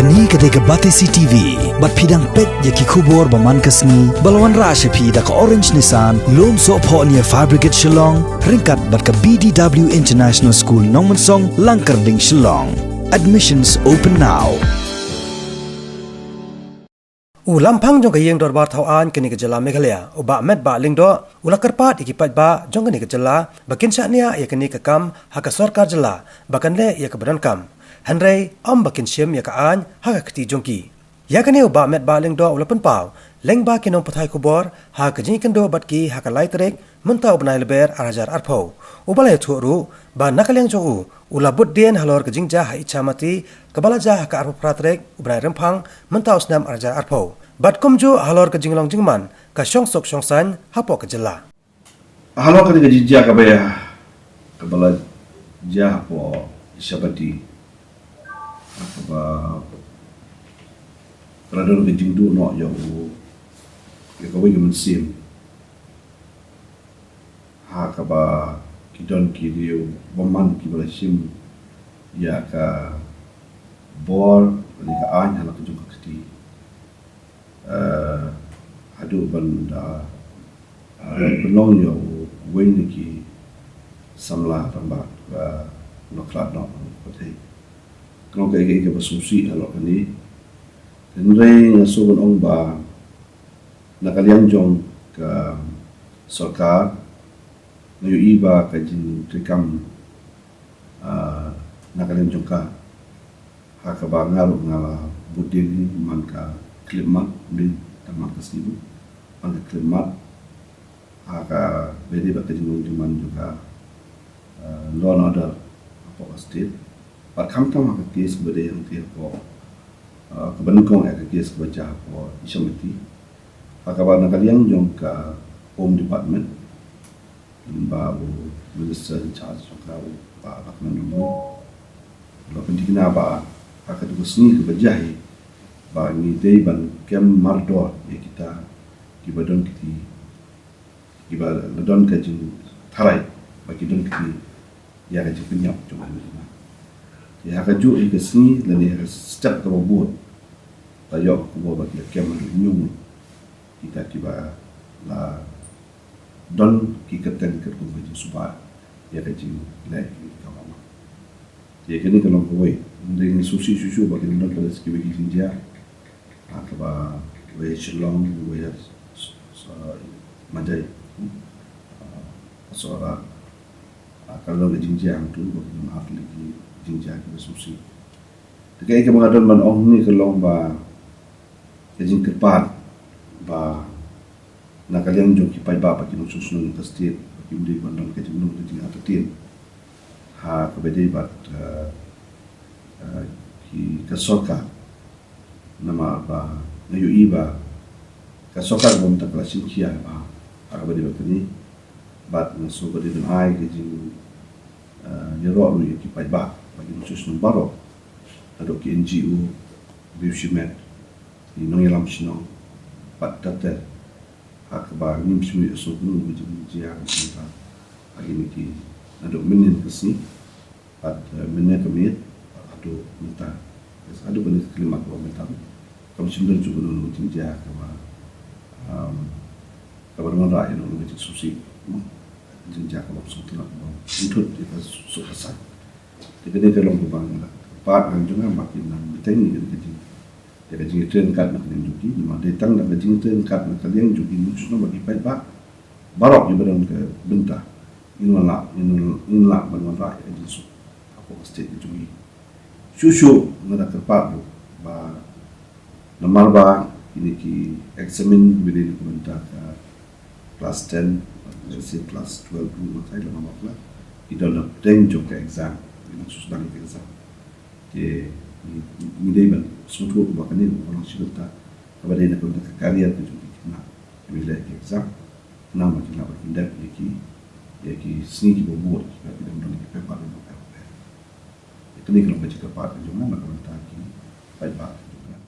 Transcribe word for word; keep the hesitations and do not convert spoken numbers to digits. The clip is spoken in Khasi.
Kane ka dei ka Batesi T V, bad phi dang peit ïa ki khubor ba man ka sngi, ba la wanrah sha phi da ka Orange Nissan, Lumsohphoh near Fire Brigade Shillong, ryngkat bad ka B D W International School Nongmensong, Langkyrding, Shillong. Admissions open now. U Lamphang jong ka Ïing Dorbar Thaw Aiñ kane ka jylla Meghalaya, u Bah Metbah Lyngdoh, u la kyrpad ïa ki paidbah jong kane ka jylla ba kin shaniah ïa kane ka kam ha ka sorkar jylla ba kan leh ïa kaba donkam. Hynrei ym ba kin shim ïa ka aiñ ha ka kti jong ki. Ïa kane u Bah Metbah Lyngdoh u la pynpaw lyngba ki nongpathai khubor ha ka jingïakynduh bad ki ha ka lai tarik mynta u bnai Lber ar hajar arphew. U ba la ïathuh ruh ba na ka liang jong u, u la bud dien halor ka jingjia ha Ichamati kaba la jia ha ka arphew phra tarik u bnai Rymphang mynta u snem ar hajar arphew. Bad kumjuh halor ka jinglong jingman ka shongsuk shongsaiñ hapoh ka jylla. Halor kane ka jingjia kaba ïa, kaba la jia hapoh Ichamati, kaba la don ka jingduh noh ïa u, ïa kawei ka mynsiem, ha kaba ki don ki riew bymman kiba la shim ïa ka bor lane ka aiñ ha la ka jong ka kti. Eh, haduh ban da, eh, pynlong ïa uwei na ki samla rangbah, eh, u la khlad noh na ka pyrthei. Ka long kaei kaei kaba sngewsih halor kane. Hynrei nga sngewbha ban ong ba na ka liang jong ka sorkar, nga ïohi ba ka jingtreikam, ah, na ka liang jong ka, ha kaba nga ruh nga la bud dien hi man ka khyllipmat, ym dei tang man ka sngi, man ka khyllipmat, ha kaba ïadei bad ka jinglong jingman jong ka, ah, law and order hapoh ka state. Bad khamtam ha ka case kaba dei hangtei hapoh, ah, kaba nyngkong ïa ka case kaba jia hapoh Ichamati. Ha kaba na ka liang jong ka Home Department, lyngba u Minister in charge jong ka, u Bah Lahkmen Rymbui, u la pynthikna ba ha katei ka sngi kaba jia hi, ba ngi dei ban kem mardor ïa kita kiba don kti, kiba la don ka jingtharai ba ki don kti ïa ka jingpynïap jong ka jylla. Te ha kajuh hi ka sngi lane ha ka step kaba bud, la ïoh ka khubor ba ki la kem haduh hynñiew ngut kita kiba la don ki kyrteng katkum ka jingsuba ïa ka jingleh kane ka kamram. Te kane ka long kawei. Hynrei ngi sngewsih shuh shuh ba kin don pat kiwei ki jingjia, ha kaba wei ha Shillong, wei ha s-, s-, Mawjai, ha Sohra, ha ka long ka jingjia hangtu, ba kin don ar tylli ki jingjia kiba sngewsih. Te kaei kaba nga don ban ong hangne ka long ba ka jingkyrpad ba na ka liang jong ki paidbah bad ki nongshong shnong jong ka state, ba kim dei ban don ka jinglong ka jingartatien ha kaba ïadei bad, eh, eh, ki, ka sorkar. Namar ba nga ïohi ba ka sorkar kaba mynta ka la shim khia ba ha kaba ïadei bad kane, bad nga sngew ba dei ban ai ka jing, eh, ïaroh ruh ïa ki paidbah bad ki nongshong shnong baroh, haduh ki N G O, briew shimet, ki nongïalam shnong, bad ter ter, ha kaba ngim shym ïohsngew kano kano ka jingjia ka mynta ha kine ki, naduh mynnin ka sngi, bad, eh, mynne ka miet, haduh mynta, haduh kane ka khyllipmat kaba mynta, kam shym don shuh kano kano ka jingjia kaba, um, kaba wanrah ïa kano kano ka jingsngewsih, jingjia kaba sngewtynnat, kaba kynthup ïa ka suk ka saiñ. Te kane ka long kaba nga la kyrpad, ngan jong nga ba kin nang bteng ïa kane ka jing, ïa ka jingïatreilang kat na ka liang jong ki, namar dei tang da ka jingïatreilang kat na ka liang jong ki nongshong shnong bad ki paidbah baroh kiba don ka bynta, ngin wan lah, ngin, ngin lah ban wanrah ïa ka jingsuk hapoh ka state ka jong ngi. Shuh shuh nga da kyrpad ruh ba namar ba kine ki examine kiba dei na ka bynta ka class ten, let's say class twelve ruh, nga tharai lada nga bakla, ki don hapdeng jong ka exam, ki nang shu sdang ïa ka exam. Te ngi, ngi dei ban sngewthuh ba kane ka long shi bynta kaba dei na ka bynta ka career ka jong ki khynnah kiba leh ïa ka exam, khnang ba kin lah ban pyndep ïa ki, ïa ki sngi kiba bud kiba ki dang don ïa ki paper kiba bapher bapher. Te kane ka long ka jingkyrpad ka jong nga na ka bynta ki paidbah ka jong nga.